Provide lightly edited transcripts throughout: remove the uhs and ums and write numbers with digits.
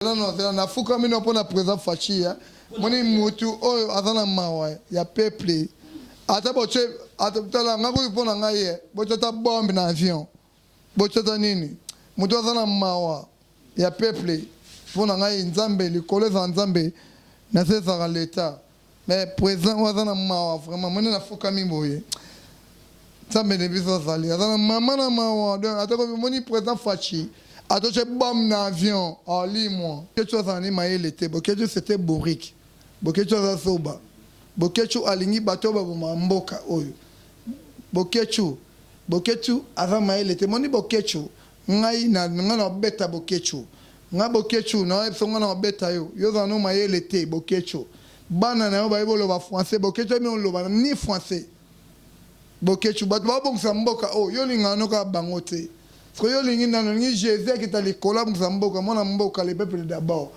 Nano zela nafukami no pona president Fatshi hein. Moni mutu oyo aza na mawa ya peuple. Ata botie ata tala nga kutu pona ngai eh, botie ata bombe na avion. Botie ata nini? Mutu aza na mawa ya peuple pona ngai Nzambe likolo ezala Nzambe na se ezalaka l'etat. Mais president oyo aza na mawa vraiment moni nafukami boye. Nzambe na biso azali aza na mama na mawa donc ata ko moni president Fatshi atoche bombe na avion alimwa. Boketshu azala ni mayele te Boketshu c'etait bourrique Boketshu aza zoba Boketshu alingi bato oyo baboma mboka oyo Boketshu Boketshu aza mayele te moni Boketshu ngai na ngai na beta Boketshu ngai Boketshu na yebisa ngai na beta yo yo ozala no mayele te Boketshu bana na yo bayebi oloba français Boketshu ayebi oloba ni français Boketshu batu babongisa mboka oyo yo olingaka no kaka bango te sikoyo yo olingi nani olingi Jesus akita likolo abongisa mboka mwana mboka le peuple d'abord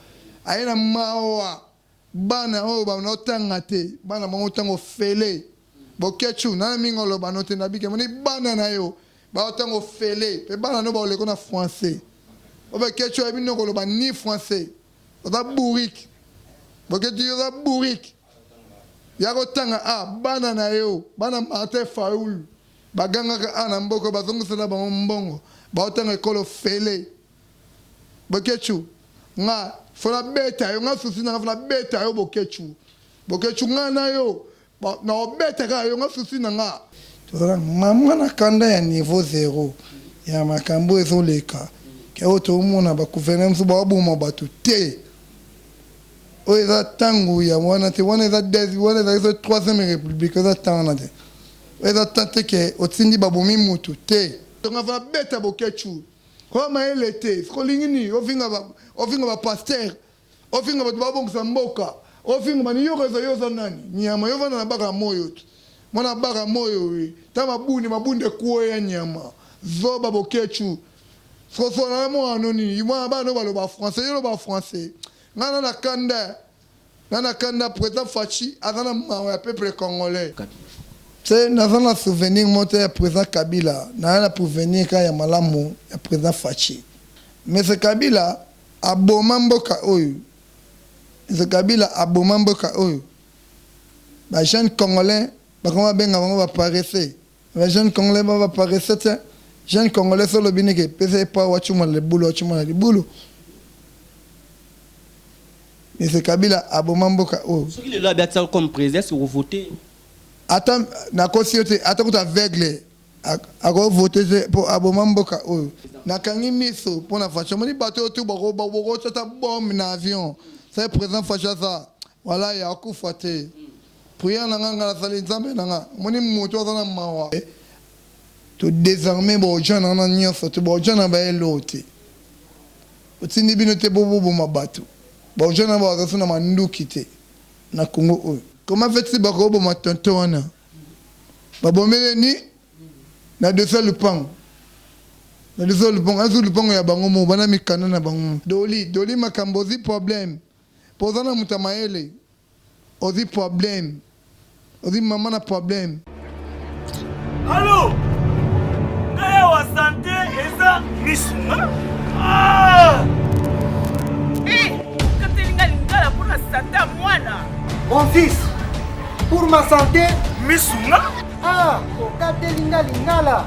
aye na mawa bana oyo ba otanga te bana bango otanga ofele Boketshu nana mingi oloba no te na bike moni bana na yo ba otanga ofele pe bana no ba oleko na français o Boketshu ayebi no koloba ni français oza bourrique Boketshu yo oza bourrique Ya kotanga a bana na yo bana Martin Fayulu bagangaka a na mboka bazongisela bango mbongo baotanga ekolo ofele Boketshu nga faut na beta yo nga souci na nga faut na beta yo Boketshu Boketshu nga na yo na obeta kaka yo nga souci na nga. Toza na mama na kanda ya niveau zero ya makambo ezoleka ke oyo tomona ba gouverneur mosusu baoboma bato te. Oyo eza tango ya wana te, wana eza des, wana ezalaki soki troisième republique, eza temps wana te. Oyo eza temps te ke otindi babomi mutu te. Donc avant beta Boketshu. Oyo mayele te. Siko olingi nini? Ofinga ba ofinga ba pasteurs, ofinga batu babongisa mboka, ofinga bani yo oza yo oza nani? Nyama yo vanda na baka moyo te. Mwana baka moyo ta mabuni mabundi ekweya nyama. Zoba Boketshu. Siko solo na mwana no nini? Mwana bana no baloba français, yo loba français. Nga na na kanda na na kanda president Fatshi aza na mawa ya peuple congolais. Tse naza na souvenir moko te ya president Kabila naza na pouvenir kaka ya malamu ya president Fatshi. Monsieur Kabila aboma mboka oyo Monsieur Kabila aboma mboka oyo ba jeunes congolais bakoma benga bango ba paresseux. Ba jeune congolais ba ba paresseux te. Jeune congolais soki olobi neke pesa ye poids wachuma na libulu wachuma na libulu. Monsieur Kabila aboma mboka oyo. Soki lelo abi atia yo comme president est ce que oko voter? Ata nakosi yo te ata kutu aveugle ako voter te po aboma mboka oyo. Nakangi miso pona Fatshi omoni bato oyo tout bako bokotia ata bombe na avion soki president Fatshi aza walayi akufa te. Prière na nga nga nasali nzambe na nga omoni mutu aza na mawa to desarmer ba ojana wana nionso te ba ojana ba eloo te otindi bino te po boboma batu ba ojana baza so na manduki te na Congo oyo comment fait-il bako boma tonton wana babomeli ni na dossier ya lupango na dossier ya lupango azu lupango ya bango moko bana mikanda na bango doli doli makambo ozi problème po oza na moto ya mayele Ozui problème ozui maman na problème. Allo ngai awa sante eza misu nga ah! Eh, okateli nga lingala mpo na sante ya mwana. Mon fils, pour ma santé. Misu nga Ah, okateli nga lingala.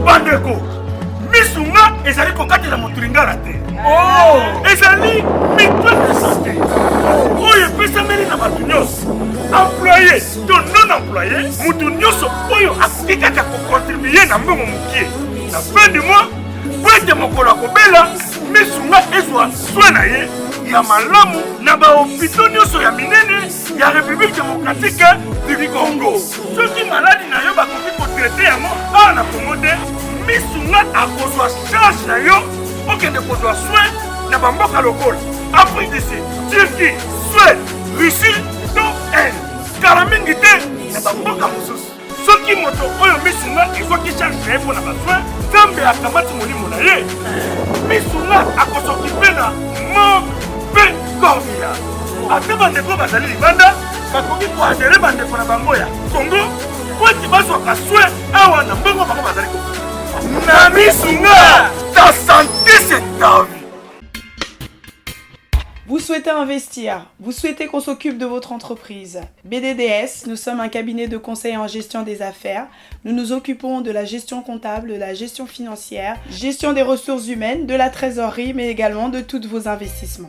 Bandeko, misu nga ezali kokatela moto lingala te. Oh! Ezali mutuelle de santé oyo epesameli na bato nyonso, employe to non employe, moto nyonso oyo akoki kaka kokontribue na mbongo mokie na fin du mois mpo ete mokolo akobela misunga ezwa soin na ye ya malamu na bahopito nyonso ya minene ya Republique democratique du Congo. Soki maladi na yo bakoki kotraite yango awa na Congo te, misunga akozwa charge na yo okende kozwa soin na bamboka lokola Afrique du Sud, Turquie, Suède, Russie to Inde. Kala mingi te na bamboka mosusu. Soki moto oyo misunga ezwaki charge na ye mpo na basoin, Nzambe akamati molimo na ye. Misunga akosokipe na morgue mpe corbillard. Ata bandeko bazali libanda bakoki koadere bandeko na bango ya Congo mpo ete bazwaka soin awa na mbongo bango bazali kofuta. Na misunga, ta santé c'est ta vie. Vous souhaitez investir, vous souhaitez qu'on s'occupe de votre entreprise. BDDS, nous sommes un cabinet de conseil en gestion des affaires. Nous nous occupons de la gestion comptable, de la gestion financière, gestion des ressources humaines, de la trésorerie, mais également de tous vos investissements.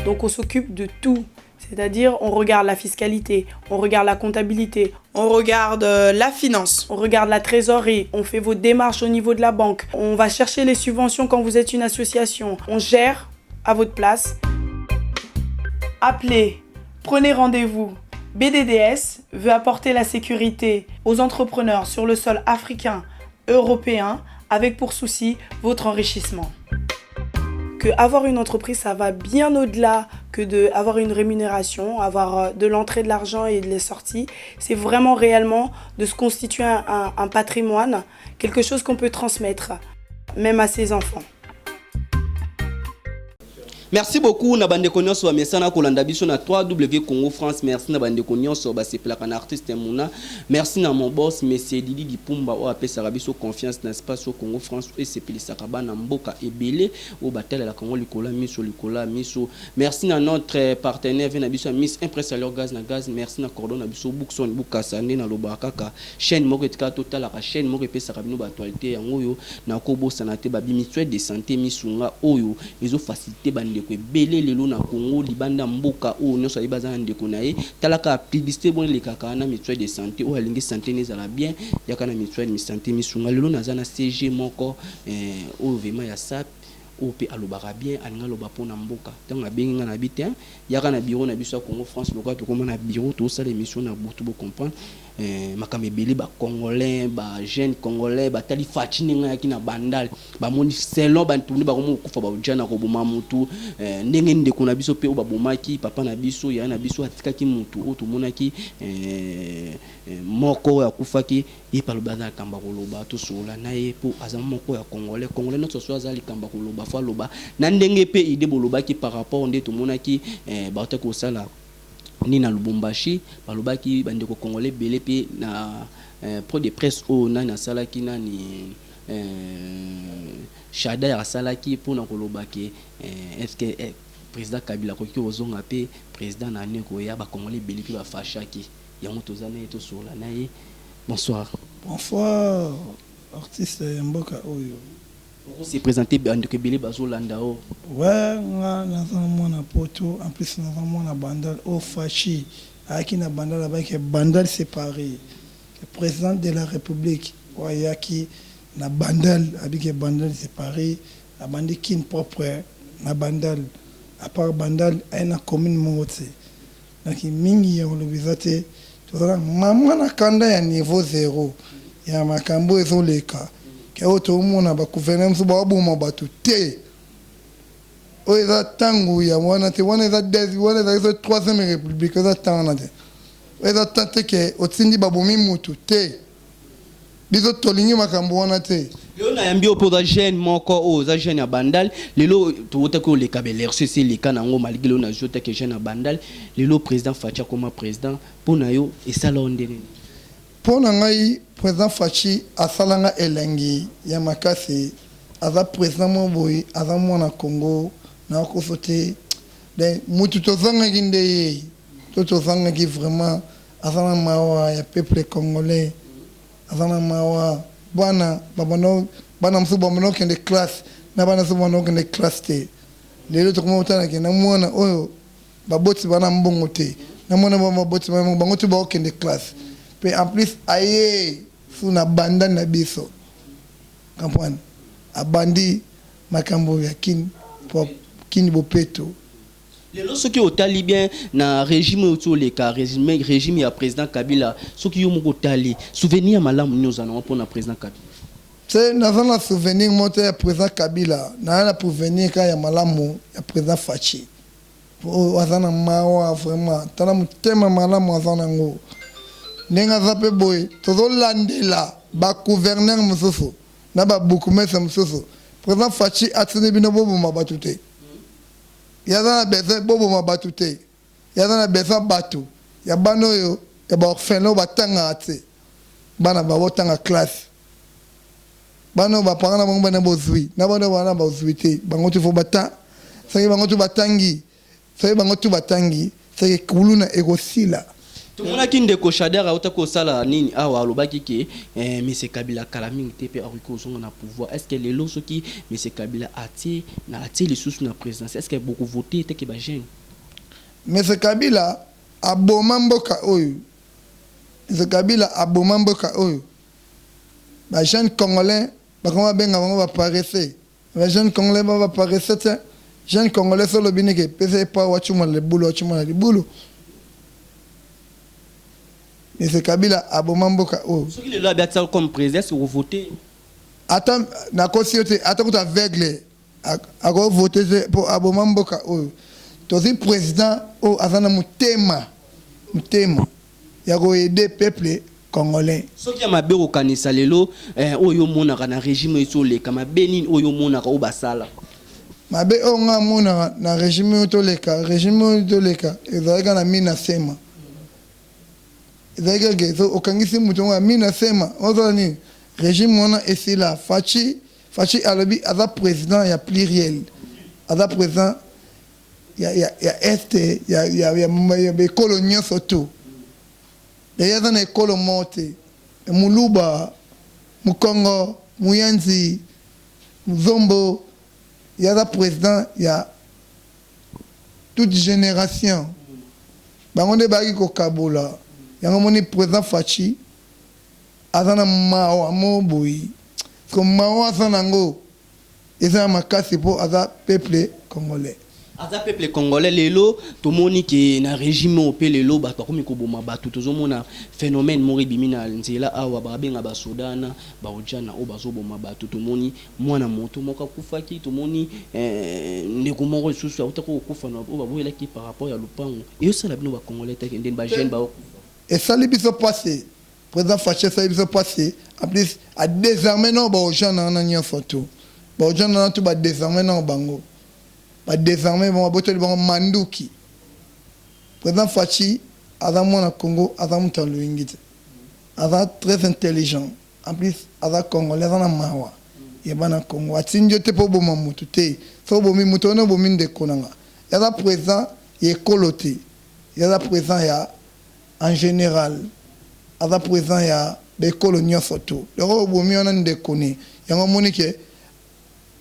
Donc on s'occupe de tout. C'est-à-dire, on regarde la fiscalité, on regarde la comptabilité, on regarde euh, la finance, on regarde la trésorerie, on fait vos démarches au niveau de la banque, on va chercher les subventions quand vous êtes une association, on gère à votre place. Appelez, prenez rendez-vous. BDDS veut apporter la sécurité aux entrepreneurs sur le sol africain, européen, avec pour souci votre enrichissement. Que avoir une entreprise, ça va bien au-delà que de avoir une rémunération, avoir euh, de l'entrée de l'argent et de les sorties. C'est vraiment réellement de se constituer un, un patrimoine, quelque chose qu'on peut transmettre, même à ses enfants. Merci beaucoup na bandeko nyonso bamesana kolanda biso na 3W Congo France. Merci na bandeko nyonso basepelaka na artiste Muna. Merci na mon boss Monsieur Didi Dipumba oyo apesaka biso confiance na espace Congo France oyo esepelisaka bana mboka ebele oyo batalelaka yango likolo ya miso likolo ya miso. Merci na notre partenaire ve na biso ya Miss Impress alors gaz na gaz. Merci na cordon na biso Bookson Bukasa nde nalobaka kaka chaîne moko etikala totalaka chaîne moko epesaka bino ba actualité yango oyo nakobosana te babi mutuelle de santé misunga oyo ezo faciliter ba ndeko ebele lelo na Congo libanda mboka oyo nyonso ayebi aza na ndeko na ye tala kaka publicité boni elekaka na mutuelle de santé oyo alingi santé ne ezala bien yaka na mutuelle de santé misunga lelo naza na CG moko eh, oyo vraiment ya sap oyo mpe alobaka bien alingi aloba mpo na mboka ntango abengi nga na bi te yaka na bureau na biso ya Congo France lokola tokoma na bureau tosala émission na butu bo comprendre eh, makambo ebele ba congolais ba jeune congolais batali Fatshi ndenge ayaki na bandal bamoni selon bantu nde bakomi kokufa baoja na koboma mutu eh, ndenge ndeko na biso mpe oyo babomaki papa na biso yaya na biso atikaki mutu oyo tomonaki eh, eh, moko oyo akufaki ye mpe alobi aza na likambo ya koloba tosolola na ye mpo aza moko ya congolais congolais nyonso so aza likambo ya koloba fo aloba na ndenge mpe ide bolobaki par rapport nde tomonaki eh, bautaki kosala ni na Lubumbashi balobaki bandeko congolais ebele mpe na eh, pro de presse oyo nani asalaki nani eh, Shadary asalaki mpona koloba ke eh, est-ce que eh, président Kabila akoki kozonga mpe président na année koya bacongolais ebele mpe bafashaki yango toza na ye tosolola na ye bonsoir bonsoir artiste ya mboka oyo se présenter bandeko ebele bazolanda o ouais nga naza mwana poto en plus naza mwana bandal oyo Fatshi ayaki na bandal abaki bandal séparé le président de la république oyo ayaki na bandal abiki bandal séparé abandi Kin propre na bandal à part bandal aye na commune moko te donc mingi ya koloba eza te tozala mama na kanda ya niveau zéro ya makambo ezoleka ke oyo tomona bagouverneur mosusu baoboma bato te oyo eza ntango ya wana te wana eza wana ezali so troisième république eza ntango wana te oyo eza tan te ke otindi babomi mutu te biso tolingi makambo wana te lelo nayambi yo mpo oza jeune moko oyo oza jeune ya bandal lelo towutaki oleka baélection esi eleka nango malgré lelo nazwi otaki jeune ya bandal lelo président Fatshi akoma président mpo na yo esala yo nde nini mpo na ngai président Fatshi asalanga elengi ya makasi aza président moko boye aza mwana congo nakoso te donc mutu tozangaki nde ye to tozangaki vraiment aza na mawa ya peuple congolais aza na mawa bana babanda bana mosusu babanda kokende classe na bana mosusu babanda kokende classe te lelo tokoma kotalake na mwana oyo baboti bana mbongo te na mwana baboti bana mbongo bango te bakokende classe mpe en plus aye su na banda na biso comprendre abandi makambo ya Kin po Kin bopeto lelo soki otali bien na régime oyo ti oleka régime, régime ya président kabila soki yo moko otali souvenir ya malamu nini oza nango mpona président kabila te naza na souvenir moko te ya président kabila naza na souvenir kaka ya malamu ya président Fatshi oyo aza na mawa vraiment tala motema malamu aza nango ndenge aza mpe boye tozolandela bagouverneur mosusu na babourgmestre mosusu président Fatshi atindi bino boboma bato te ye aza na besoin boboma bato te ye aza na besoin bato ya bana oyo ya baorphelin oyo batangaka te bana babotanga classe. Bana oyo ba parents na bango bana bozwi na bana oyo bana bozwi te, bango tout faut bata soki bango tout batangi, soki bango tout batangi, soki kuluna ekosila. Tomonaki ndeko Shadary awutaki kosala nini awa alobaki ke eh, Monsieur Kabila kala mingi te pe akoki kozonga na pouvoir. Est-ce que lelo soki Monsieur Kabila atie na atie lisusu na presidence est ce que boko voter ye te ke ba jeunes? Monsieur Kabila aboma mboka oyo, Monsieur Kabila aboma mboka oyo. Ba jeunes congolais bakoma benga bango ba paresseux. Ba jeunes congolais ba ba paresseux te. Jeune congolais soki olobi neke pesa ye poids atshumona libulu atshumona libulu. Monsieur Kabila aboma mboka oyo. Soki lelo abi atia yo comme president est ce que oko voter ye? Ata nakosi yo te ata kutu aveugle ako voter te po aboma mboka oyo. Tozui president oyo aza na motema motema ya ko aider peuple congolais. Soki ya mabe okokanisa lelo eh, oyo omonaka na regime oyo esi oleka, mabe nini oyo omonaka oyo basala? Mabe oyo nga namonaka na regime oyo toleka, regime oyo toleka ezalaki kaka na mina sema. Ezalaki kaka ke soki okangisi mutu yango ya mina sema, ozala nini? Regime wana esila. Fatshi, Fatshi alobi aza president ya pluriel, aza president ya, ya, ya est, ya, ya, ya, ya ekolo nionso tout. Ye aza na ekolo moko te, muluba, mukongo, muyanzi, muzombo, ye aza president ya toute generation. Bango nde bayaki kokabola. Yango omoni president Fatshi aza na mawa moko boye. Siko mawa aza na yango Eza ya makasi po aza peuple congolais. Aza peuple congolais lelo tomoni ke na regime oyo pe lelo batu bakomi koboma batu tozomona phenomène moko ebimi na nzela awa babenga ba soda wana ba ojana oyo bazoboma batu tomoni mwana moto moko akufaki tomoni ndeko moko lisusu awutaki kokufa na oyo baboyelaki par rapport ya lupangu eyosala bino ba congolais te ndeni ba jeune baokufa. Esali biso pasi President Fatshi asali biso pasi en plus a desarmer nao ba ojana wana nionso tout ba ojana wana tout ba desarmer nao bango ba desarmer bango babotoli bango manduki President Fatshi aza mwana Congo aza mutu ya loyenge te aza très intelligent en plus aza congolais aza na mawa ya bana Congo atindi yo te po oboma mutu te soki obomi mutu wana obomi ndeko nanga ye aza president ya ekolo te ye aza president ya En general aza president ya ba ekolo nionso tout donc oyo obomi wana ndeko ne yango omoni ke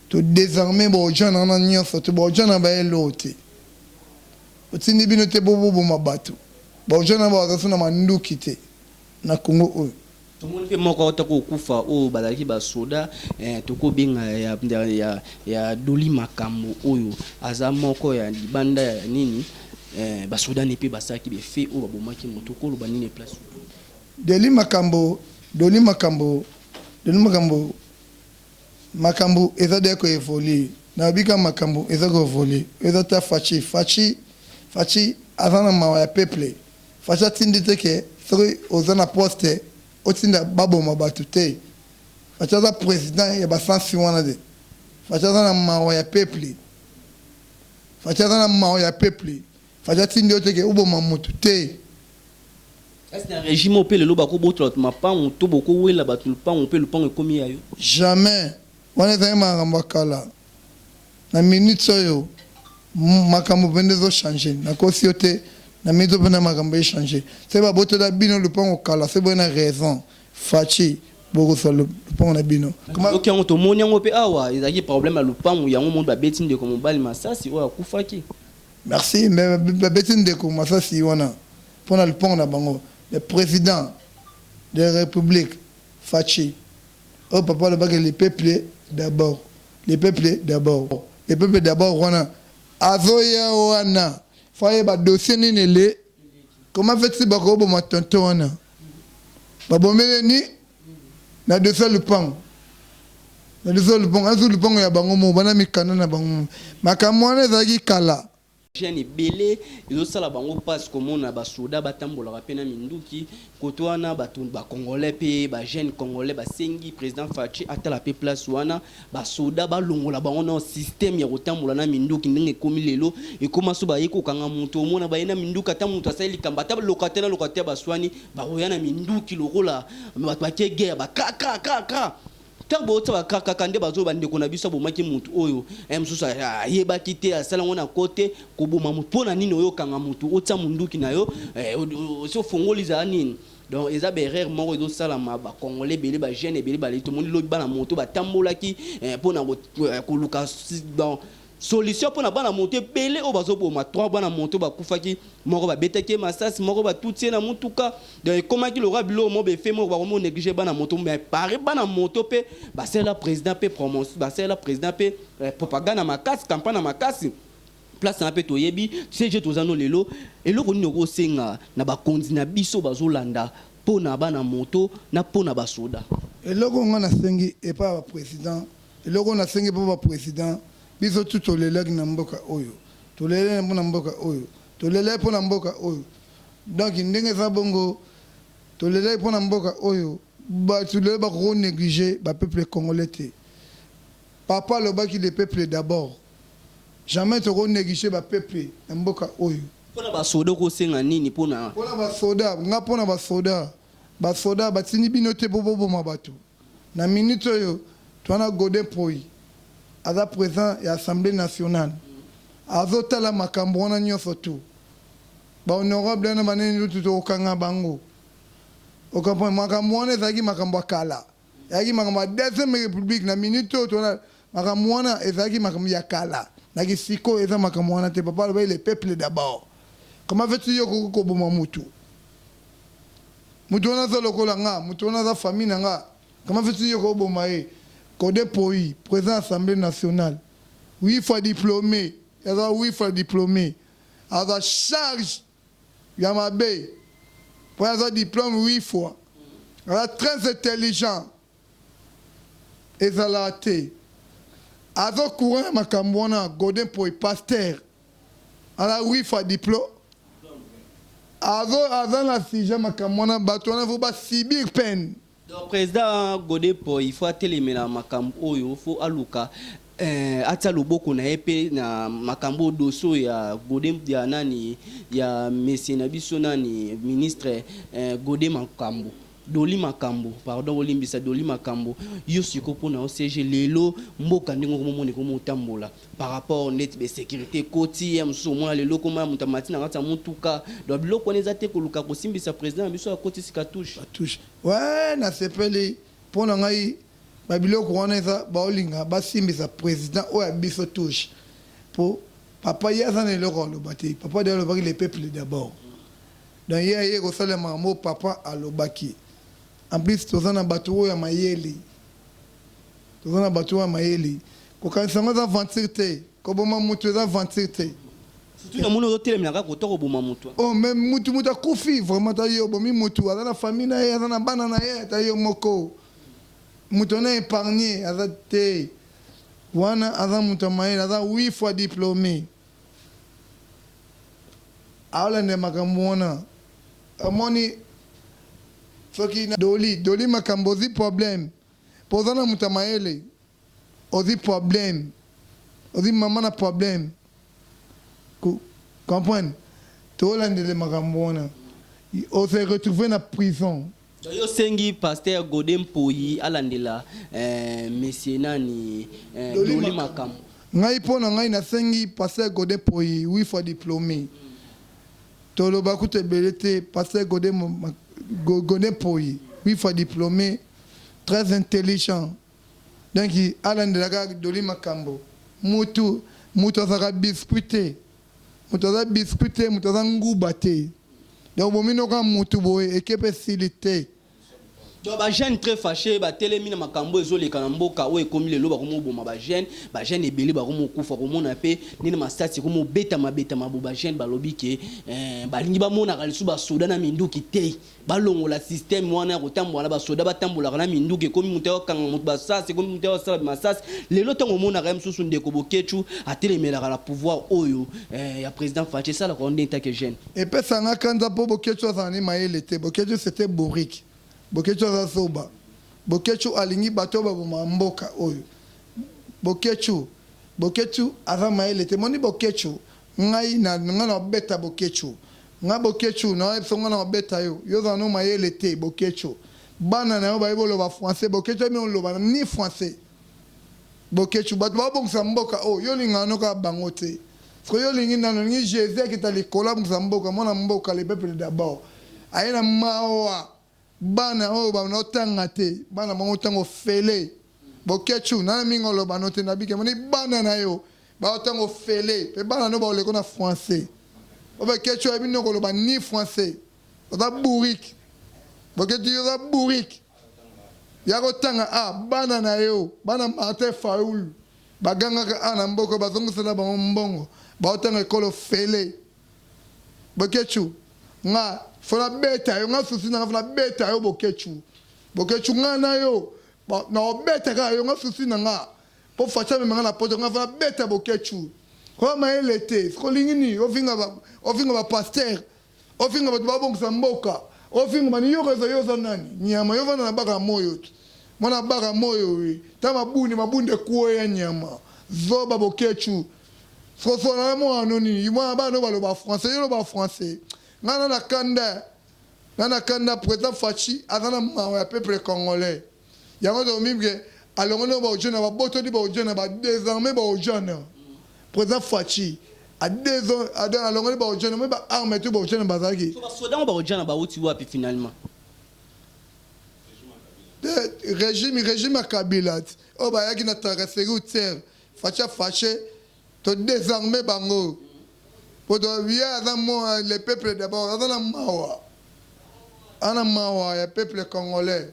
to desarmer ba ojana wana nionso tout ba ojana ba eloo te otindi bino te po boboma batu ba ojana baza su na manduki te na Congo oyo. Tomoni pe moko awuta kokufa oyo bazalaki ba soda eh, toko benga ya, ya, ya, ya Dolly Makambo oyo aza moko ya libanda ya nini eh, ba soda ne pe basalaki ba effet oyo babomaki moto okoloba nini place oyo? Dolly Makambo, Dolly Makambo, Dolly Makambo, makambo eza dejà ko evoluer, nalobi kaka makambo eza ko evoluer, eza ta Fatshi, Fatshi, Fatshi aza na mawa ya peuple, Fatshi atindi te ke soki oza na poste otinda baboma batu te. Fatshi aza president ya ba sans wana te. Fatshi aza na mawa ya peuple. Fatshi aza na mawa ya peuple. Fatshi atindi yo te ke oboma mutu te. Est ce na regime oyo pe lelo bako botola batu mapangu to boko wela batu lupangu pe lupangu ekomi ya yo? Jamais wana ezali makambo ya kala na minutes oyo makambo penza ezo changer nakosi yo te na minutes oyo penza makambo e changer soki babotola bino lupango kala soki boye na raison Fatshi bokozua lupango na bino. Toyoki yango tomoni yango pe awa ezalaki problème ya lupangu yango omoni babeti ndeko mobali masasi oyo akufaki. Merci mais babeti ndeko masasi wana pona lupango na bango le president de la republique Fatshi Oyo papa alobaki le peuple d'abord le peuple d'abord le peuple d'abord wana azoya wana faut ayeba dossier nini ele comment fait il bako boma tonton wana babomele ni na dossier ya lupango na dossier ya lupango azu lupango ya bango moko bana mikanda na bango moko makambo wana ezalaki kala. Jeunes ebele ezo sala bango pasi komona ba soda ba tambolaka pe na minduki kote wana batu ba congolais pe ba jeunes congolais ba sengi president Fatshi atala pe place wana ba soda ba longola bango nao système ya kotambola na minduki ndenge ekomi lelo ekoma so baye kokanga mutu omona baye na minduki ata mutu asali likambo ata locataire na locataire baswani bakoya na minduki lokola batu bake guerre ba kra kra kra kra. Ntango bauta bakakaka nde bazo bandeko na biso abomaki motu oyo mosusu ayebaki te, asala yango na kote koboma motu. Mpo na nini oyokanga motu, otia munduki na yo, osi ofongoli, ezala nini? Donc eza baerreur moko ezosalama. Bacongolais ebele, bajeune ebele baleli. Tomoni lobi bana moto batambolaki mpona koluka donc solution mpona bana moto ebele oyo bazoboma. Trois bana moto bakufaki, moko babetaki ye masasi, moko batuti ye na mutuka. Donc ekomaki lokola biloko moko befe moko bakomi néglige bana moto. Mais pare bana moto mpe basalela président mpe promotion, basalela président mpe propagande ya makasi, campagne ya makasi. Place na mpe toyebi CG toza no lelo. Eloko nini okosenga na bakonzi na biso bazolanda mpo na bana moto na mpo na basoda? Eloko nga nasengi epai ya baprésident, eloko nasengi mpo baprésident biso tu, tolelaki na mboka oyo, tolelaki mpo na mboka oyo, tolelaki mpo na mboka oyo. Donc ndenge eza bongo, tolelaki mpo na mboka oyo. Bato lelo bakoki néglige bapeuple congolais te. Papa alobaki: "Le peuple d'abord." Jamais toko néglige bapeuple na mboka oyo. Mpona basoda okosenga nini mpona? Mpona basoda, nga mpona basoda, basoda batindi bino te mpo boboma bato. Na minute oyo towana, Godé Mpoyi aza président ya Assemblée nationale, azotala makambo wana nyonso. Tu bahonorable wana banene lutu, tokokanga bango. Ocomprendre? Makambo wana ezalaki makambo ya kala, ezalaki makambo ya Deuxième République. Na minute oyo towana, makambo wana ezalaki makambo ya kala. Naki sikoyo eza makambo wana te. Papa alobaki: "Le peuple d'abord." Comment fais-tu yo koki koboma mutu? Mutu wana aza lokola nga, mutu wana aza famille na nga. Comment fais-tu yo koboma ye? Godé Mpoyi, président Assemblée nationale, huit fois diplômé, aza huit fois diplômé, aza charge ya mabe mpo aza diplôme huit fois, aza très intelligent. Ezalaka te, aza courant ya makambo wana. Godé Mpoyi, pasteur, aza huit fois diplôme, aza na sujet makambo wana. Bato wana faut basubir peine. Donc président Godé Mpoyi, il faut atelemela makambo oyo, faut aluka atia loboko na ye mpe na makambo oyo, dossier oyo ya Godé, ya nani, ya monsieur na biso nani, ministre Godé Makambo, Doli Makambo, pardon, olimbisa, Doli Makambo. Yo sikoyo, mpona OCG, lelo mboka ndenge okomomona ekoma otambola par rapport neti basécurité ekoti ya mosusu, omona lelo koma ya moto amati na kati ya motuka. Donc biloko wana eza te koluka kosimbisa président na biso akoti sika touche? Touche, ouais, nasepeli. Mpo na ngai, babiloko wana eza baolinga basimbisa président oyo ya biso touche, mpo papa ye aza na eloko aloba te. Papa de alobaki: "Le peuple d'abord." Donc ye aye kosala makambo oyo papa alobaki. En plus toza na bato oyo ya mayele, toza na bato oyo ya mayele. Kokanisa yango eza aventure te, koboma motu eza aventure te. Surtout namoni ozotelemela kaka kota koboma motu. Oh, mais mutu akufi vraiment. Ta yo obomi mutu, aza na famille na ye, aza na bana na ye. Ata yo moko, mutu wana épargne aza te. Wana aza moto ya mayele, aza huit fois diplômé, aolandela makambo wana. Omoni soki Doli, Doli Makambo, ozwi problème mpo oza na moto ya mayele. Ozwi problème, ozwi mama na problème. Comprendre, tolandele makambo wana, ose retrouve na prison. Yo osengi pasteur Godé Mpoyi alandela monsieur nani, Doli Makambo. Ngai, mpo na ngai, nasengi pasteur Godé Mpoyi, huit fois diplômé, toloba kutu ebele te. Pasteur Godé, Godé Mpoyi, huit fois diplômé, très intelligent. Donc alandelaka Doli Makambo. Mutu mutu azalaka biscuit te, moto aza biscuit te, moto aza nguba te. Donc bominoka mutu boye eke mpe esili te. Donc bajeune très fâché, batelemi na makambo ezoleka na mboka oyo. Ekomi lelo bakomi oboma bajeune, bajeune ebele bakomi okufa. Komona mpe ndenge masasi ekomi obetama betama bo, bajeune balobi ke balingi bamonaka lisusu basoda na minduki te, balongola système wana ya kotambola na basoda, batambolaka na minduki. Ekomi moto akokanga moto basasi, ekomi moto akosala masasi. Lelo ntango omonaka ye mosusu, ndeko Bokecu atelemelaka na pouvoir oyo ya président Fatshi, esalaka yo ndenge take jeune? Epesanga kanza mpo Bokecu azala ni mayele te. Bokecu, c'était bourrique. Bokecu aza zoba. Bokecu alingi bato oyo baboma mboka oyo. Bokecu, Bokecu aza mayele te. Moni Bokecu, ngai na ngai na obeta Bokecu. Ngai Bokecu, nayebiso, ngai na obeta yo. Yo ozala no mayele te, Bokecu. Bana na yo bayebi oloba français, Boketshu ayebi oloba ni français. Boketshu, bato babongisa mboka oyo, yo olingaka no kaka bango te. Sikoyo yo olingi nani? Olingi Jesus akita likolo abongisa mboka, mwana mboka le peuple d'abord. Aye na mawa bana oyo ba otanga te, bana bango otanga ofele. Boketshu, nana mingi oloba no te na bike, moni bana na yo ba otanga ofele, pe bana no ba oleko na français. O Boketshu ayebi no koloba ni français. Oza bourrique. Boketshu yo oza bourrique. Ya kotanga a bana na yo, bana Martin Fayulu bagangaka a na mboka bazongisela bango mbongo, baotanga ekolo ofele. Boketshu nga faut na beta yo, nga souci na nga faut na beta yo Boketshu. Boketshu nga na yo na obeta kaka yo, nga souci na nga po Fatshi amema nga na poto, nga faut na beta Boketshu. Oza mayele te, soki olingi nini ofinga ba ofinga ba pasteurs, ofinga bato babongisa mboka, ofinga bani yo oza yo oza nani? Nyama yo vanda na baka moyo te. Mwana baka moyo we. Ta mabuni mabunda ekweya nyama. Zoba Boketshu. Sosola na mwana no nini? Mwana bana no baloba français, yo loba français. Nga na na kanda. Nga na kanda président Fatshi aza na mawa ya peuple congolais. Yango to mibke alongoli ba ojana ba botoli ba ojana ba désarmer ba ojana. Président Fatshi a déson alongoli ba ojana mais ba armes tout ba ojana bazalaki. So ba soda ba ojana ba uti wapi finalement? Régime régime ya Kabila oyo bayaki na tracasserie routière Fatshi a fâché to désarmer bango po to ye aza mo le peuple d'abord aza na mawa ana mawa ya peuple congolais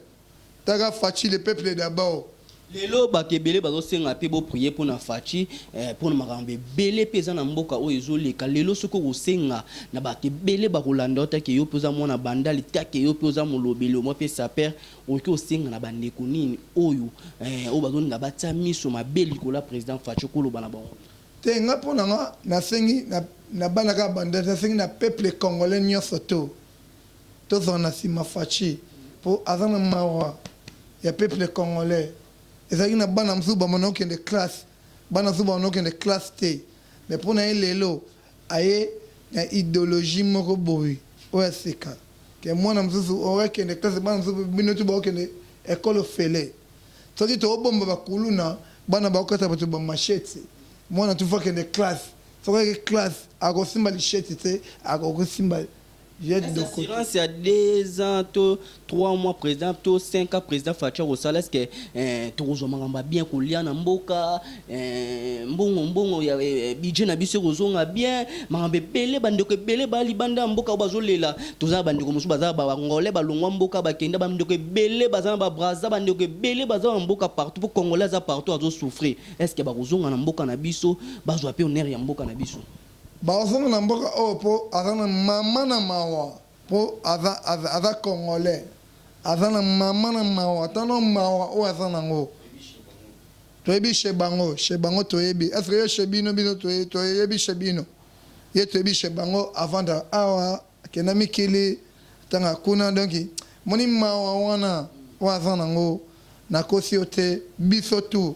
taka Fatshi le peuple d'abord. Lelo bato ebele bazosenga mpe boprier mpona Fatshi, mpona makambo ebele mpe eza na mboka oyo ezoleka lelo. Soki okosenga na bato ebele bakolanda yo, take yo mpe oza mwana bandali, take yo mpe oza molobeli omwa mpe saper, okoki kosenga na bandeko nini oyo oyo bazolinga batia miso mabe likolo ya président Fatshi, okoloba na bango? Te, nga mpo na nga nasengi na bana kaka bandali, nasengi na peuple congolais nyonso to tozala na nsima Fatshi mpo aza na mawa ya peuple congolais. Ezalaki na bana mosusu bamona okende classe, bana mosusu bamona okende classe te, mais mpo na ye lelo aye na idéologie moko boye oyo aseka ke mwana mosusu okende classe, bana mosusu bino tu baokende ekole ofele. Soki toobomba bakuluna, bana bakokata bato bamachete. Mwana tu faut akende classe, soki ayeke classe akosimba lichete te, akosimba jet doko. Assurance ya 2 ans to 3 mois président to 5 ans président Fatshi akosala, est-ce que tokozwa makambo ya bien kolia na mboka, mbongo mbongo ya budget na biso ekozonga bien, makambo ebele, bandeko ebele baya libanda ya mboka oyo bazolela? Toza na bandeko mosusu baza bangolais, balongwa mboka bakenda, bandeko ebele baza na babraza, bandeko ebele baza na mboka partout, mpo congolais aza partout azosouffrir. Est ce que bakozonga na mboka na biso, bazwa mpe honneur ya mboka na biso? Bazonga na mboka oyo mpo aza na mama na mawa, mpo aza, aza, aza congolais, aza na mama na mawa, ata na mawa oyo aza nango. Toyebi chez bango, chez bango toyebi. Est ce que yo chez bino, bino toyebi chez bino? Ye toyebi chez bango, avanda awa, akenda mikili, atanga kuna, donc moni mawa wana oyo aza nango, nakosi yo te, biso tu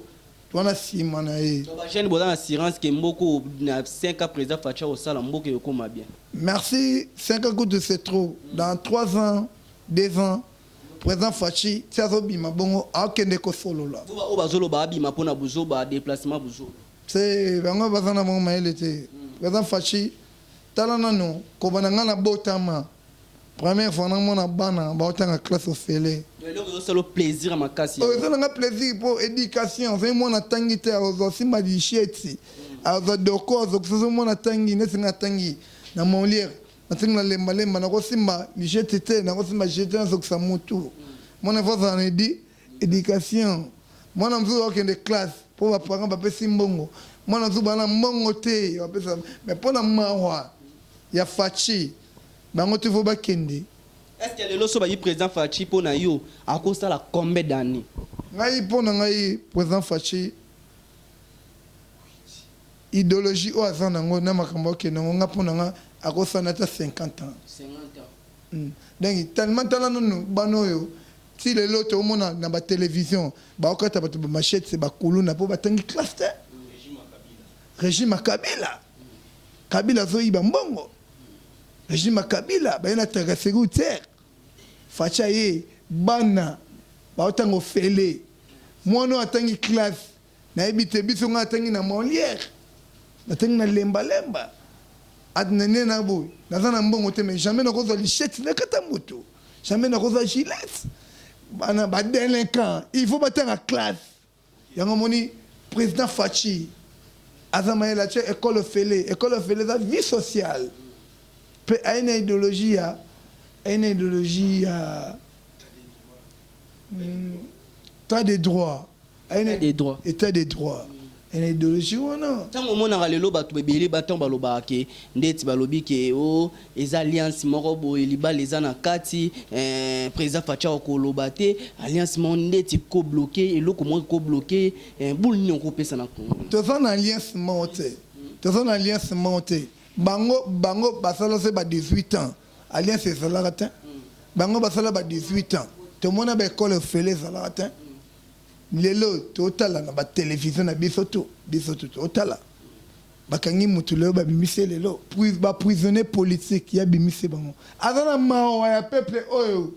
wana nsima na ye. Bajeune boza na assurance ke mboka na 5 ans président Fatshi akosala, mboka ekokoma bien? Merci. 5 ans kutu c'est trop. Dans 3 ans, 2 ans, président Fatshi ti azobima bongo, akende kosolola. Oyo bazoloba abima mpona buzoba, déplacement buzoba. Se bango baza na bango mayele te. Président Fatshi, tala nano kobanda ngai na botama, première fois namona bana baotanga classe ofele. Eloko ezosala plaisir ya makasi? Oyo eza nanga plaisir mpo éducation. Soki mwana atangi te, azwa simba lisheti, azwa doko, azwa. Soki mwana atangi neti nga atangi na Molière, natingi na lembalemba, nakosimba lisheti te, nakosimba lisheti te, nazokisa mutu. Mwana faut azala na éducation. Mwana mosusu akokende classe mpo baparent bapesi mbongo, mwana mosusu bana mbongo te bapesa, mais mpo na mawa ya Fatshi, bango te faut bakende. Est ce que lelo so bayi président Fatshi, mpo na yo akosala combien d'années? Ngai, mpo na ngai, président Fatshi, idéologie oyo aza nango na makambo akende yango, nga mpo na nga akosala ata 50 ans. 50 ans. Donc tellement tala nanu bana oyo ti lelo toomona na batélévision baokata bato bamachete, bakuluna, mpo batangi classe te. Régime ya Kabila, Kabila azoyiba mbongo. Régime ya Kabila baye na tracasserie routière. Fatshi aye. Bana baotanga ofele. Mwana oyo atangi classe, nayebi te, biso ngai atangi na Molière, natangi na Lemba Lemba. At na nde na boye, naza na mbongo te mais jamais nakozwa lichette nakata moto. Jamais nakozwa gilette. Bana ba delinquants, il faut batanga classe. Yango omoni president Fatshi aza mayele atie ecole ofele, ecole ofele eza vie sociale pe aye na ideologie ya aye na ideologie ya etat de droit aye na etat de droit aye na ideologie wana. Tango omonaka lelo batu ebele ba tango balobaka ke ndeti balobi ke oh Eza alliance moko boye libala eza na kati eh, president Fatshi akoloba te alliance moko ndeti ko bloquer eloko moko ko bloquer eh, boule nini okopesa na Congo? Toza na alliance moko te, toza na alliance moko te. Bango bango basala se ba 18 ans alliance ezalaka te. Bango basala ba 18 ans tomona ba ecole ofele ezalaka te. Lelo totala na ba television na biso tout biso tout totala. Bakangi mutu lelo babimisi ye lelo ba prisonnier politique ye abimisi bango aza na mawa ya peuple oyo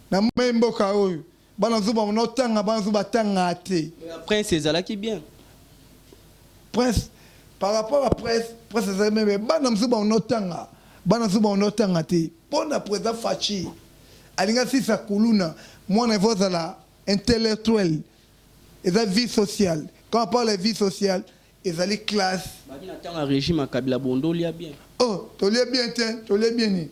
na mayi mboka oyo bana zoba bana otanga bana zoba batanga te. Prince ezalaki bien. Prince par rapport à prince prince ezalaki bien mais bana mosusu bana otanga bana mosusu bana otanga te pona president Fatshi alingi asisa kuluna mwana il faut azala intellectuel eza vie sociale quand on parle ya vie sociale Ezali classe. Babi na tango ya regime ya kabila bondo olia bien. Oh tolie bien te tolie bien nini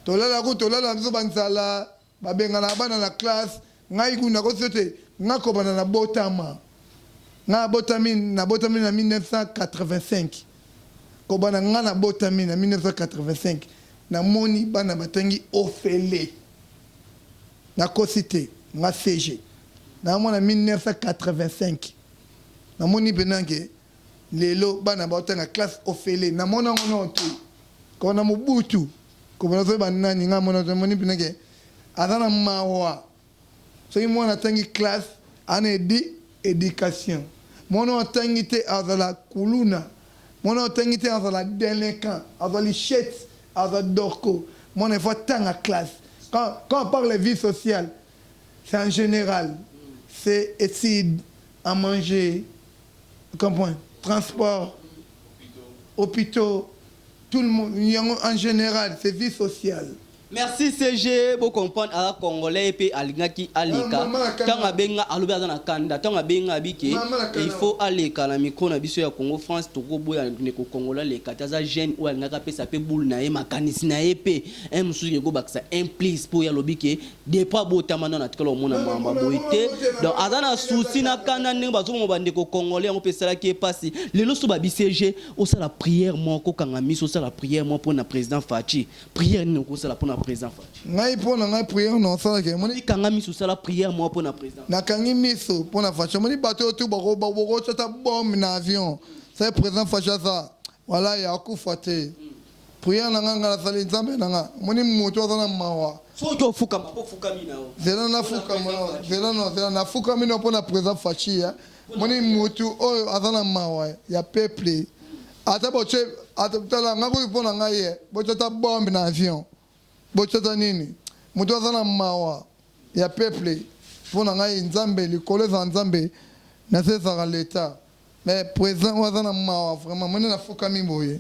tolala kutu tolala na biso ba nzala babenganaka bana na classe ngai kutu nakosi yo te ngai kobanda na botama ngai nabotami nabotami na 1985 kobanda ngai nabotami na 1985 namoni bana batangi ofele nakosi te ngai CG namona 1985 Namoni pena ke lelo bana baotanga classe ofele namona yango nao te kobanda mobutu kobanda soki ba nani nga mona namoni pena ke aza na mawa soki mwana atangi classe ana edi education mwana oyo atangi te azala kuluna mwana oyo atangi te azala delinquant azwa lichette azwa dorko mwana il faut atanga classe quand, quand on parle vie sociale C'est en general c'est etudes, à manger, comprends transport, hopitaux, tout le monde yango en general c'est vie sociale. Merci CG bo comprendre aza congolais ye pe alingaki aleka tango abenga alobi aza na kanda tango abenga abi ke il faut aleka na micro na biso ya Congo France toko boya ndeko congolais aleka te aza jeune oyo alingaki apesa pe boule na ye makanisi na ye pe un mosusu eko bakisa un plus po ye alobi ke Depuis abotama nanu atikala komona makambo ya boye te donc aza na souci na kanda ndenge bazoboma ba ndeko congolais yango pe esalaki ye pasi lelo soki ba BCG osala prière moko kanga miso osala prière moko pona president Fatshi prière nini okosala pona president Fatshi? Ngai pona ngai prière na osala ke omoni. Kanga miso osala prière moko pona president. Nakangi miso pona Fatshi omoni bato oyo tout bako bako tia bombe na avion sai president Fatshi aza walayi akufa te. Prière na nga nga nasali nzambe na nga omoni mutu aza na mawa. Soki ofukama po ofukami na yo. Zela nafukama no zela no zela nafukami no pona president Fatshi hein omoni mutu oyo aza na mawa ya peuple ata botie ata tala nga kutu pona ngai eh botia ata bombe na avion botia ata nini mutu aza na mawa ya peuple pona ngai nzambe likolo ezala nzambe nase ezalaka l'etat Mais president oyo aza na mawa vraiment moni nafukami boye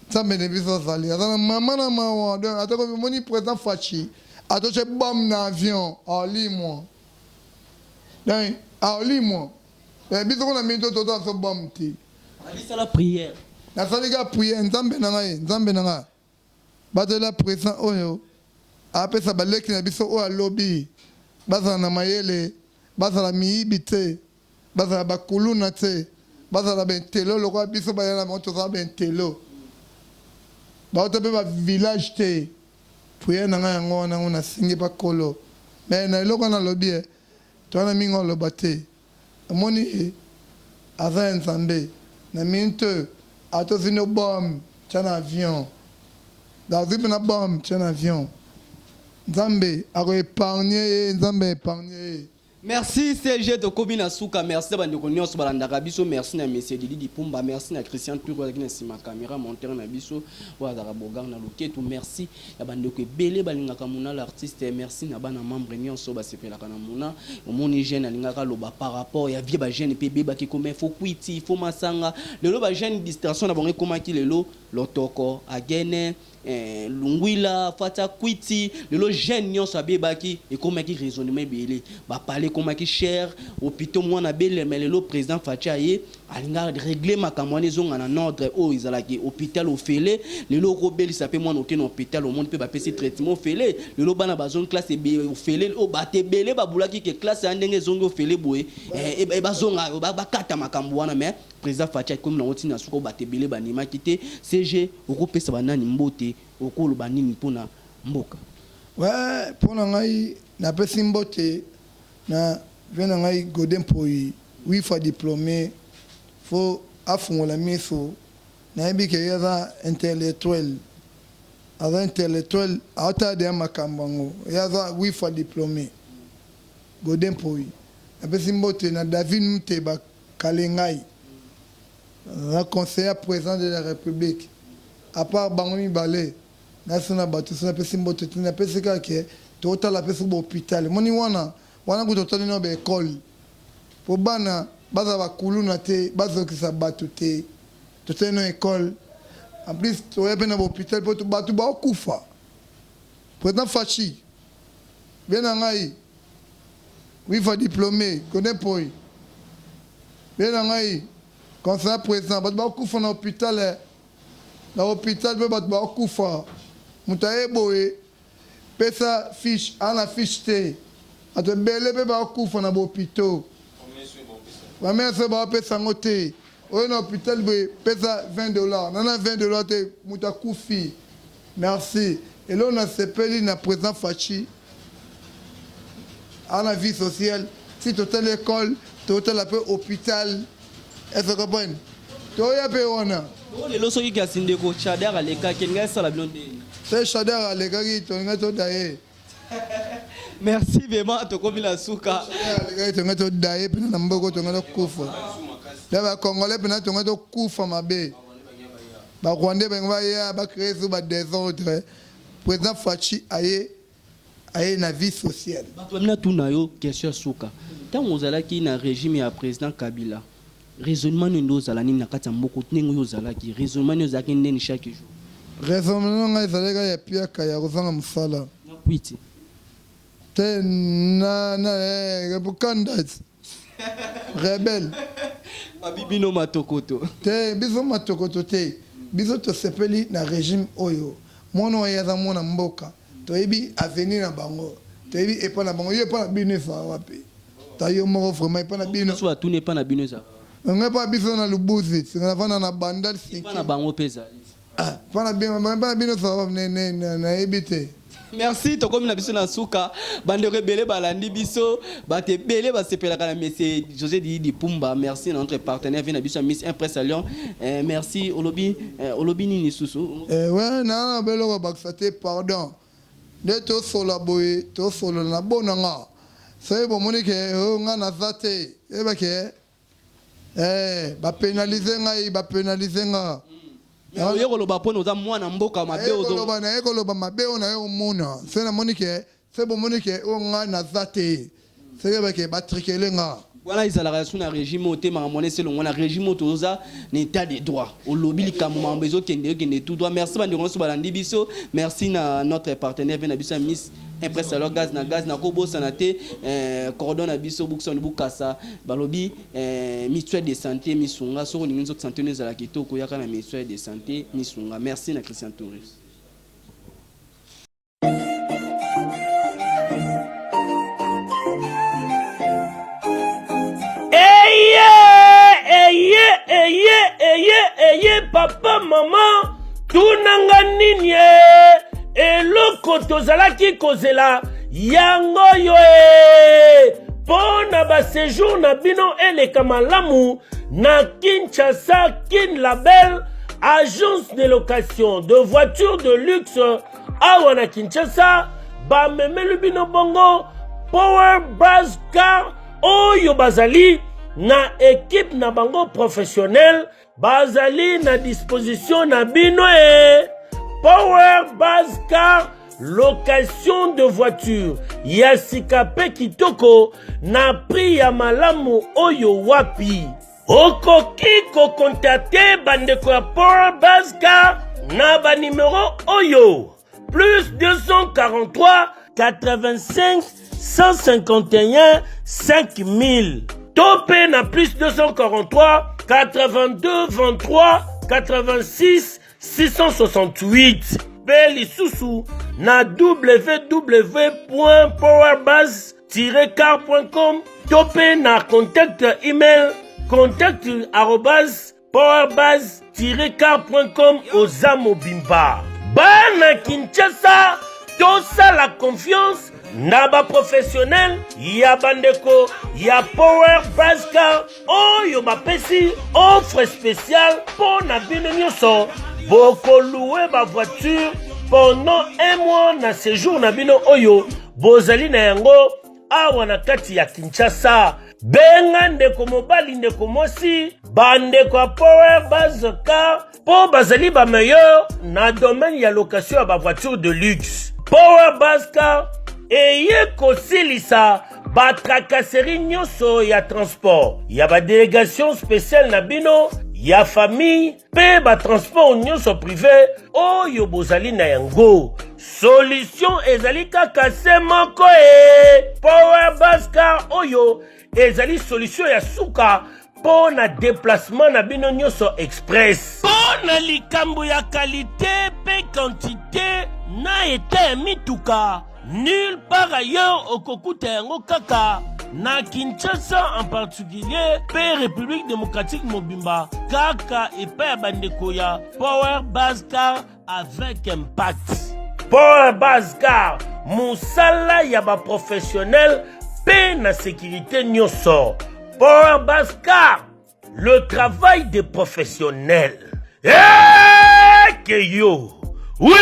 nzambe na biso azali aza na mama na mawa donc ata ko moni president Fatshi atoche bombe na avion aolimwa donc aolimwa eh, biso kuna mingi to to so bombe te alisala prière nasali ka prière nzambe na ngai nzambe na ngai Batela president oyo apesa baleki na biso oyo alobi bazala na mayele bazala miyibi te bazala ba kuluna te bazala ba intello lokola biso baya na bango tozala ba intello bawuta pe ba village te prière na ngai yango wana yango nasengi pa kolo mais na eloko wana nalobi eh toza na mingi oloba te Omoni ye aza ya nzambe na minute oyo ata ozui no bombe tia na avion azui pena bombe tia na avion nzambe ako epargne ye nzambe a epargne ye. Merci CG tokomi na suka merci na bandeko nyonso balandaka biso merci na monsieur Didi Dipumba merci na Christian Tour azalaki na nsima camera monteur na biso oyo azalaka bogar na loketu merci ya bandeko ebele balingaka Muna l'artiste merci na bana membre nyonso basepelaka na Muna omoni jeune alingaka aloba par rapport ya vie ba jeune mpe ebebaki ekoma faut kwiti faut masanga lelo ba jeune distraction na bango ekomaki lelo lotoko agene Eh, lungwila fata kwiti lelo jeune nyonso abebaki ekomaki raisonnement ebele bapale ekomaki cher hôpitaux mwana belema lelo président Fatshi aye alinga régler makambo wana ezonga na ordre oyo ezalaki hôpital ofele lelo okobelisa mpe mwana oke na hôpital omoni mpe bapesi traitement ofele lelo bana bazongi classe ofele oyo bato ebele babulaki ke classe ya ndenge ezongi ofele boye eh, eh, bazonga bakata makambo wana mais President Fatshi akomi nango ti na suka oyo bato ebele bandimaki te. CG okopesa ba nani mbote, okoloba nini pona mboka? Ouais pona ngai napesi mbote na vieux na ngai Gode Mpoyi huit fois diplome faut afungola misu nayebi ke ye aza intellectuel aza intellectuel aotala deja makambo yango ye aza huit fois diplome Gode Mpoyi napesi mbote na David Muteba Kalengayi aza conseiller ya president de la republique à part bango mibale nasi na batu soki napesi mbote te napesi kaka ke totala pe soki ba hopital omoni wana wana kutu totali nao ba ecole po bana bazala ba kuluna te bazokisa batu te totali nao ecole en plus toya pe na ba hopital po batu bao kufa president Fatshi bien na ngai Wifa diplome kone poi be na ngai conseiller president bato bakufa na hopital eh. Na hopital pe bato bakufa moto aye boye pesa fiche ana fiche te bato ebele pe bakufa na bahopitaux bamese bapesa yango te oyo na hopital boye pesa 20 dollars nana 20 dollars te moto akufi merci eloko nasepeli na president Fatshi Ana vie sociale si totali ecole totala pe hopital est ce comprendre toya pe wana. Bongo lelo soki kasi ndeko Shadary alekaki elingaki esala bino ndenge nini? Soki Shadary alekaki tolingaki todaye. Merci vraiment tokomi na suka. Shadary alekaki tolingaki todaye pena na mboko tolingaki tokufa. Na ba congolais pena tolingaki tokufa mabe. Ba rwandais balingi baya ba créer sous ba desordre. President Fatshi aye aye na vie sociale. Bato babi natuna yo question ya suka tango ozalaki na regime ya president Kabila raisonnement nini nde ozala nini na kati ya mboka ndenge oyo ozalaki raisonnement nini ozalaki ndeni chaque jour. Raisonnement na ngai ezalaki kaka ya piaka ya kozanga mosala. Na kwiti. Te na na eh kanda rebelle. Babi bino matokoto. Te biso matokoto te biso tosepeli na regime oyo mwana oyo aza mwana mboka toyebi avenir na bango toyebi epa na bango yo epa na bino ezala wapi ta yo moko vraiment epa na bino. Biso batuni epa na bino ezala. Nga epa biso na lubuzi navanda na bandal epa na bango pe ezali. Ah, pana bino pana bino ça va ne ne nayebi te. Merci tokomi na biso na suka bandeko ebele balandi biso bato ebele basepelaka na monsieur José Didi Pumba merci na notre partenaire vie na biso ya Miss Impress à Lyon eh, merci olobi eh, olobi nini susu eh, ouais na na beloko bakisa te pardon nde tosola boye tosolola na bona nga soki bomoni ke oh, nga naza te yeba ke Eh, ba penaliser ngai, ba penaliser nga. Mais oye koloba pona oza mwana mboka mabe ozo. Koloba na ye koloba mabe oyo na ye omona. Se na moni ke se bomoni ke oyo nga naza te. Se ke ke ba trikele nga. Wana ezalaka su na regime oyo te makambo wana esi elongwa na regime oyo toza na etat de droit olobi likambo makambo ezokende ekende tout droit merci bandeko nyonso balandi biso merci na notre partenaire pe na biso ya miss Impresse alors gaz na gaz nako bosana te eh, cordon na biso Bukson Bukasa balobi eh, mutuelle de santé misunga soki olingi nzoto santé no ezala kitoko yaka na mutuelle de santé misunga merci na Christian Touré. Eye eye eye eye eye papa mama Tuna nga nini ee eloko tozalaki kozela yango oyo ee mpo na basejour na bino eleka malamu na Kinshasa Kin Label agence de location de voiture de luxe awa na Kinshasa bamemeli bino bongo. Power Base Car oyo bazali na ekipe na bango professionnel bazali na disposition na bino e Power Base Car location de voiture ya sika mpe kitoko na prix ya malamu oyo wapi okoki kokontakte bandeko ya Power Base Car na banimero oyo plus 243 85 151 5000 to mpe na plus 243 82 23 86 668 mpe lisusu na www powerbase car com to mpe na contact email contact arobase powerbase car com. Oza mobimba bana Kinshasa, tosala confiance na baprofessionnel ya bandeko ya Power Base Car oyo bapesi offre spéciale mpo na bino nyonso. Bokolouer bavoiture pendant un mois na séjour na bino oyo bozali na yango awa na kati ya Kinshasa. Benga ndeko mobali, ndeko mwasi, bandeko ya Power Base Car mpo bazali bameilleur na domaine ya location ya bavoiture de luxe. Power Base Car eye kosilisa batracasserie nyonso ya transport ya badélégation spéciale na bino ya famille mpe batransport nyonso privé oyo bozali na yango. Solution ezali kaka se moko e Power Base Car oyo ezali solution ya suka mpo na déplacement na bino nyonso express. Mpo na likambo ya qualité mpe quantité na eta ya mituka, nulle part ailleurs okokuta yango, kaka na Kinshasa en particulier mpe République démocratique mobimba, kaka epai ya bandeko ya Power Base Car avec impact. Power Base Car, mosala ya baprofessionnel mpe na sécurité nyonso. Power Base Car, le travail des professionnels. Eke yo oui.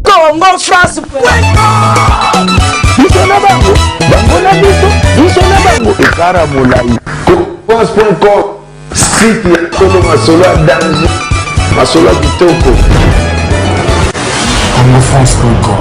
Congo France. Biso na bango, bango na biso, biso na bango, ekara molai. France.com, site ya solo, masolo ya danger, masolo ya kitoko. congofrance.com.